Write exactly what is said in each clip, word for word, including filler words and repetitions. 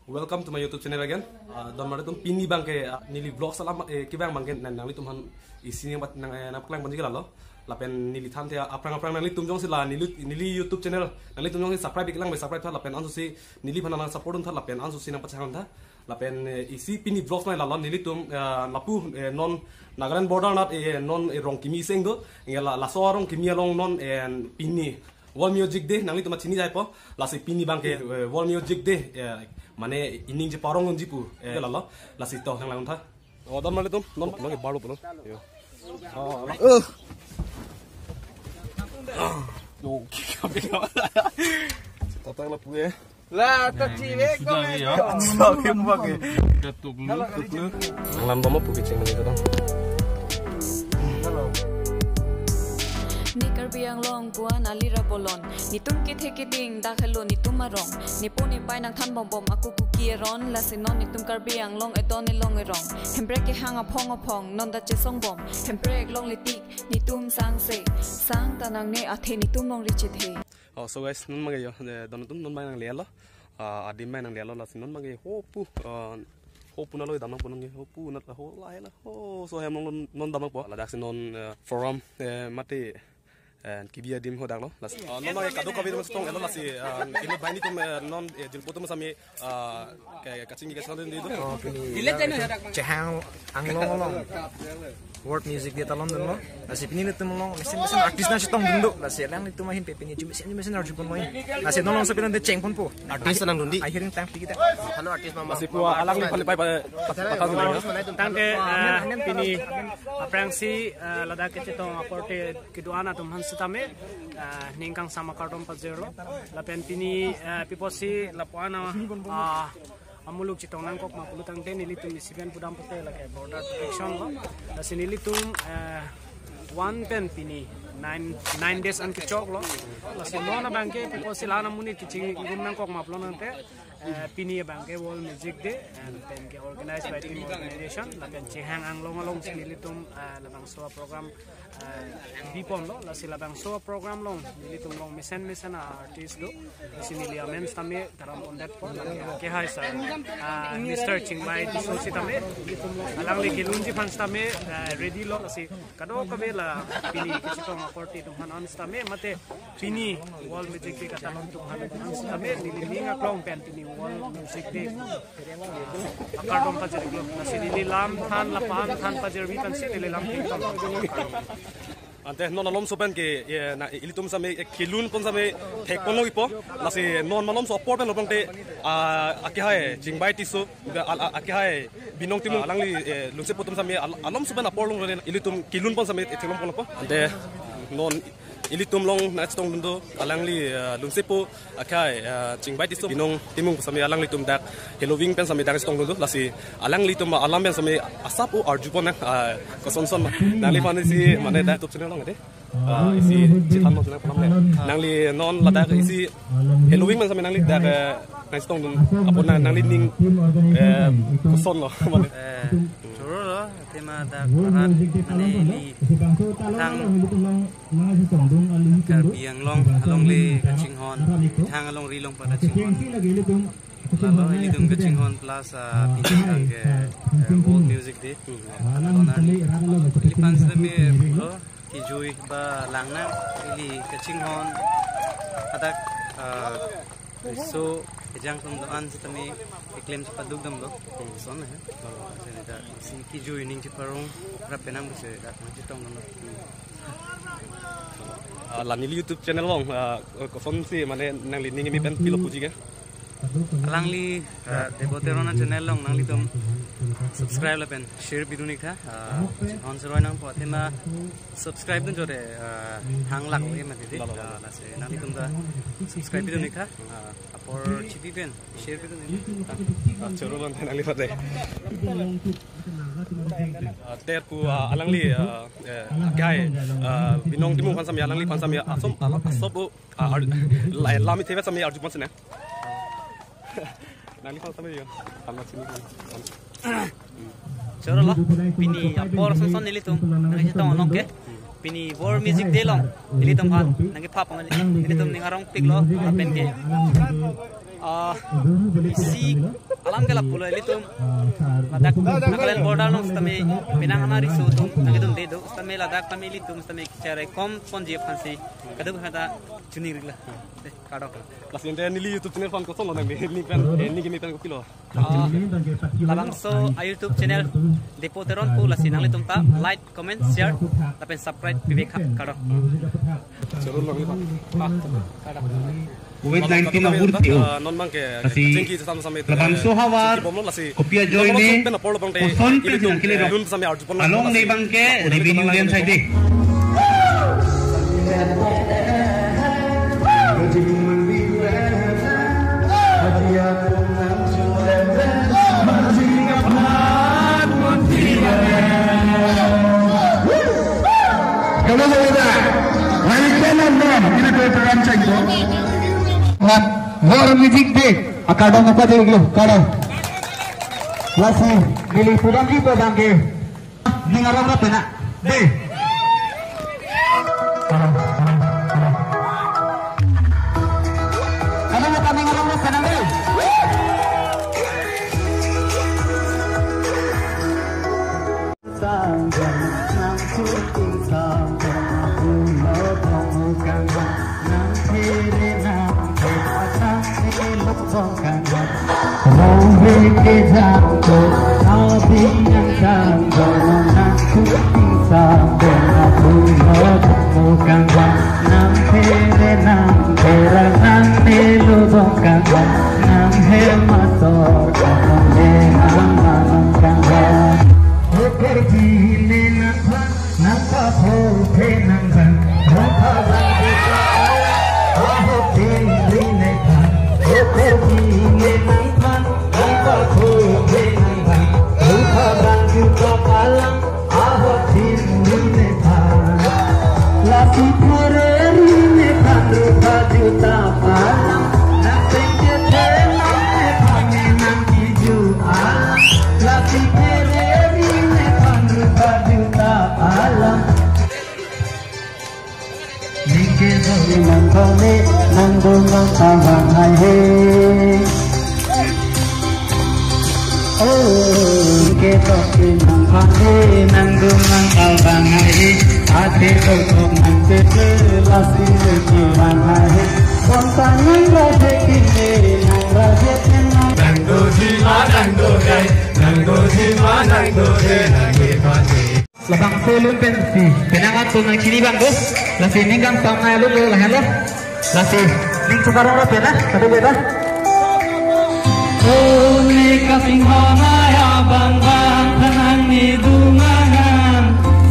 Welcome to my YouTube channel again. Ah, don mari tum, pini abangke, ah, neli vlogs alam, eh, kevang abangke nang, nanglitum aphan isi nangpat nang, eh, nangpaklang ponji ke lalo. Lapen neli thanthe aphrang aphrang nanglitum jongsi la neli, neli YouTube channel nanglitum jongsi subscribe iklang, subscribe tha lapen ansose neliphan nang support un tha lapen ansose nangpachang tha. Lapen, eh, isi pini vlogs nai lalo, nelitum, eh, lapu, eh, non Nagaland border anat, eh, non, eh, rong kimi isi do. Nge la, laso arong kimi along non, eh, pini World Music Day nanglitum chini jaipo. Lasi pini abangke, eh, World Music Day, eh, mane ining cheparong unji pu, eh, lalo. Lasi to nang lang tha. Oh, don mari tum, non, non ke baru pulo. Yo. Oh, oh. Yo, kita tang lapu eh. La, ta chi ve ko sudah ve ya. Sabi mo ke. Datuk lu, tuk lu. Nang lam bom pu kecheng ni to. Ni Karbi Anglong pu-an alira bolon. Netum kethe keding dak helo netum arong. Nepo nepai nangthan bom bom ako kuki eron. Lasi non netum Karbi Anglong edon elong erong. Hemprek kehang aphong aphong non ta chesong bom. Hemprek longle tik netum sangse. Sang ta nangne athe netum longri chethe. Oh, so guys, non abangke yo, eh, don atum non abang nanglelo. Ah, adim abang nanglelo, lasi non abangke hopu, ah, hopu nalo dam nangpo non ke, hopu nat ho la hela, ho, so hem non, non dam nangpo. Ladaksi non, eh, forum, eh, mate, eh, kebi adim ho dak lo. Lasi, ah, non abangke kadokave atum chetong elo lasi, ah, inut banghini atum, eh, non, eh, jirpo atum sami, ah, ke, kachingki kachinghon dun do. Oh, pini chehang Anglong along World Music Day ta longdunlo. Lasi pini netum along mesen mesen artist nangchetongdun do. Lasi alanglitum ahin pe pini jumesen jumesen arju pon moi. Lasi non along so pini cheng ponpo. Artist nangdun di. Ahiring tang piki ta. Hello artist mama. Lasi pu alangliphan pai pai patha dun. Tangte, eh, pini aphrangsi, eh, ladak kechetong akorte kedo-an atum aphan setame, eh, ning kangsam akardom pajirlo. Lapen pini, eh, pi apotsi lapu-an, ah, amuluk chetong nangkok ma pulo tangte nelitum isi pen pudam pute lake border protection lo. Lasi nelitum, eh, one pen pini nine, nine days an kechoklo. Lasi non abangke pi apotsi la-an amonit kechingrum nangkok ma pulo tangte, eh, pini abangke World Music Day and pen ke organized by Team Organization. Lapen chehang Anglong along si nelitum, eh, labangso program, eh, bi ponlo, lasi labangso program along nelitum along mesen mesen artist do. Lasi neli amen setame taram pondet po, lake akehai sir, ah, Mister Chingbai Tisso setame, alangli kelunji aphan setame, ah, ready lo, lasi kadokave la pini kechetong akorte atum aphan an setame, mate pini World Music Day katalon atum aphan an setame, neli ning aklong pen pini World Music Day akardom pajirlo. Lasi neli lam than, lapu-an than pajirvi pensi neli lam thengtong. Ante non malomso pen ke, eh, na ilitum same, eh, kelun pon same thek ponlo ipo. Lasi non malomso apor pen lo tangte, ah, akehai Chingbai Tisso, a, a, akehai Binong Timung alangli, eh, lunsepo atum same al-, malomso pen apor along ilitum kelun pon same, eh, theklong ponlo po. Ante non ilitum along nangchetongdun do alangli, eh, lunsepo akehai, eh, Chingbai Tisso, Binong Timung same alanglitum dak Halloween pen same dak chetongdun do, lasi alanglitum alam pen same asap o arju pon nang, eh, kosonson nangliphan isi mane dak YouTube channel along de. Ah, isi chethan mo channel alam le. Nangli non ladak isi Halloween pen same nangli dak, eh, nangchetongdun apot nang, nangli ning, eh, kosonlo mane. Eh, chorolo, tema dak arat mane ili thang Karbi Anglong alongle kachinghon, thang alongri along pada chinghon. Lalo ilitum kachinghon plus, ah, pini abangke, eh, World Music Day. Along kali rara lo, iliphan sitame pulo kejui ba langnang ili kachinghon hadak, ah, riso kejang atum do-an sitame keklem chepaduk damlo. Son he. Sini ta isi kejui ning cheparong rap penang bese dak nangchetongdunlo. Ah, la neli YouTube channel along, ah, kosonsi mane nangli ning kimi pen pilo puji ke? Alangli, ah, Debo Teron a channel along nanglitum subscribe lapen share pidun ik tha. Ah, hon seroi nangpo athema subscribe dun jore, ah, hang lak le mati di. Lalo, lalo. Ah, lasi nanglitum ta subscribe pidun ik tha. Ah, apor chipi pen share pidun ik. Ah, choro bang nangli pate. Ah, ter pu, ah, alangli, ah, eh, akehai, ah, Binong Timung aphan same alangliphan same asom, alam asop o, ah, ar-, la, lam ithe same arju pon sene. Nangliphan same yo, tama chini kan. Chorolo, pini apor sonson nelitum nangchetong anong ke. Pini World Music Day along nelitum aphan nangkepha pon, nelitum ning arongpiklo, lapen ke, ah, isi Alam ke lapulo ilitum ladak Nagaland border along sitame penang ama riso atum nangkedunde do sitame ladak tame ilitum sitame kechari kom ponji aphansi kadokave ta choningri lo. Dei, kardom. Lasi ante neli YouTube channel aphan kosonlo nang dei, neli pen, eh, neli kimi pen kopilo. Ah, labangso a-YouTube channel Dipo Teron pu, lasi nanglitum ta like, comment, share lapen subscribe pipe kha, kardom. Choro lagi, Pak. Ah, kardom. Covid nineteen ahur phi-o. Ah, non bangke, lasi chengki sesam sampai itu, labangso eh, havar chengki bomlo lasi. Kopi ajoine, non bangke pen apor lo bangke, koson pen ilitum, nangkele eh, rok. Lun sampai arju pon along lasi. Ne bangke revenue len sai dei. Kalau saya dah, lain channel non, ini program cengko. Nat, war music dei, akadang apa dei lo, kadang. Lasi, neli pudam di pudam ke. Ning arong ra pena. Dei. Kami mau kami arong ra pena dei. Ningke doi nang kone nang dong nang tawang hai he. Oh, ningke doi nang kone nang dong nang tawang hai he. Ate doi nang tete lasi ningke nang hai he. Kontan nang raje kine nang raje kine. Nang doji ma nang dode, nang doji ma nang dode, nang dode. Labangso alun pensi penang atum nangchini abang do. Lasi ning kangtang nai alun lo lahenlo. Lasi ning chukar ra pena, kado beda. Ole kasing honai abang bang thanang ni dungangan.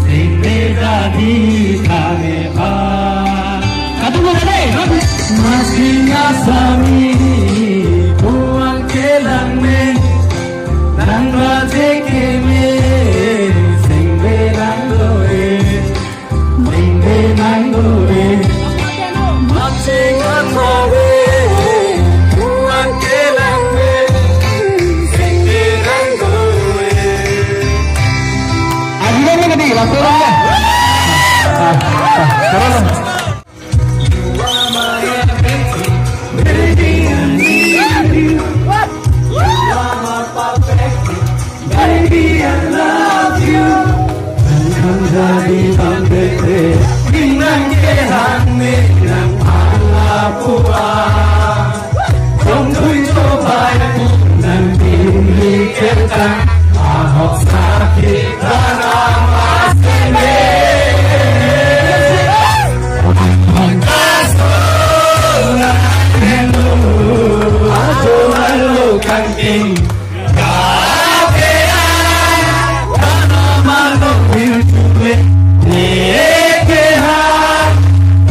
Sing beda di kane pa. Kado beda dei, no? Masing asami puang kelang me. Nang raje keme, sing be nang doe, sing be nang doe. Masing asami puang kelang me, sing be nang doe. Adi dong ni tadi, langsung dong ya. Ah, ah, turun dong. You are my everything, baby, I need you. You are my perfect, baby, I love you. Nang jadi bang bete, nang ke hang me, nang ala pua. Song thui cho bai pu nang dili kerta ahok sakit tanam aseme. Hong kaso na henu ajo alo kangking. Kape ai tanam alo virtue. Eke ha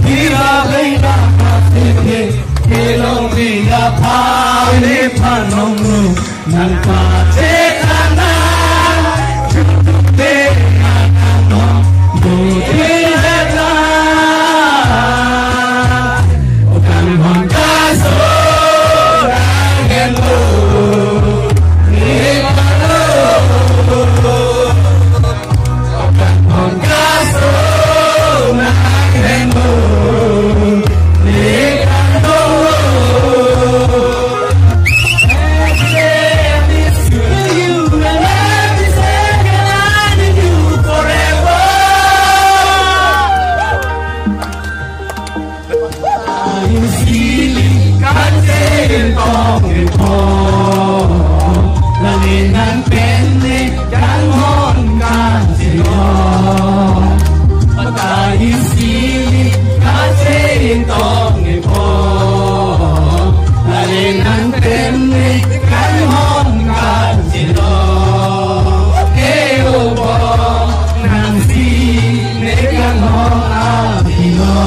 kira benda kasih. Kelong bida pale panong nu nang pachekana. Chutu pe nang nong do de heta. Okan hon kaso nang hendo. Ni palo. Lale nang pen le kanghon kachelo. Pata isi kachetong-e po. Lale nang pen le kanghon kachelo. Eo po nangsi ne kanghon apilo.